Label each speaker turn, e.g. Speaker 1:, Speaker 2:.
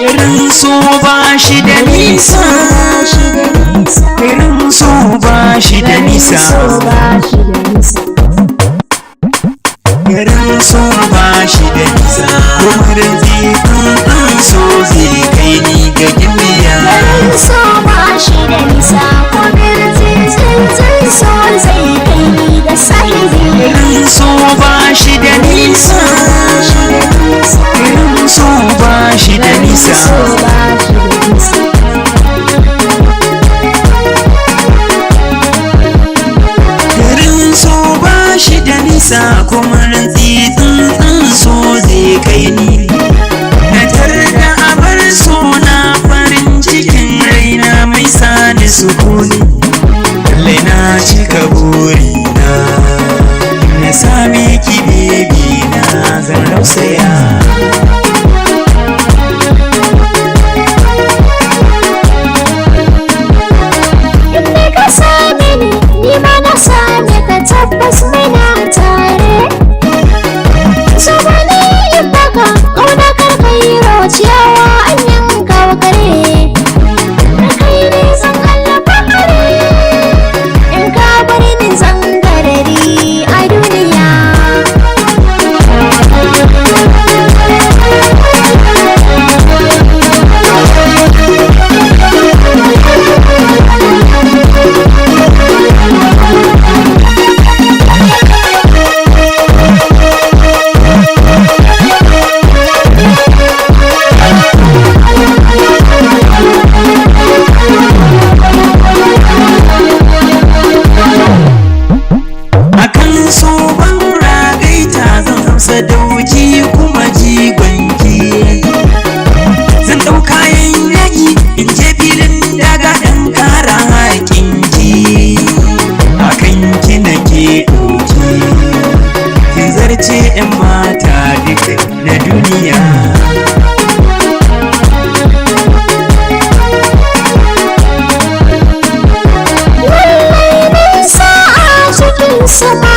Speaker 1: Garin so ba shi da nisa. Garin so ba shi da nisa. Garin so ba shi da nisa. Kuma rinzi so zai kai ni ga gimbiya.
Speaker 2: Garin so ba shi da nisa, ko birnin tsintsin so zai kai ni ga sahibi.
Speaker 1: Garin so ba shi da nisa. Garin so ba shi da nisa.
Speaker 2: So ba shi da nisa.
Speaker 1: Garin so ba shi da nisa, kuma rantsi tsuntsun so zai kai ni. Na tarda abar so na, farin cikin raina mai sani sukuni. Lallai na cika burina, na same ki baby na, zan rausaya.
Speaker 2: In dai ka same ni, ni ma na same ka, tabbas muna tare. So ba ni in baka, ƙauna kar ka yi rawa, ciyawa an yanka wa kare. Da kai ne zan alfahari, in ka bar ni zan garari a duniya.
Speaker 1: Akan so ban ragaita, zan amsa dauki kuma jigonki. Zan ɗau kayan yaƙi in je filin daga ɗan kara haƙinki. Akan ki nake ɗauki, kin zarce 'yan mata duk na duniya.
Speaker 2: Lallai na sa'a cikin samari.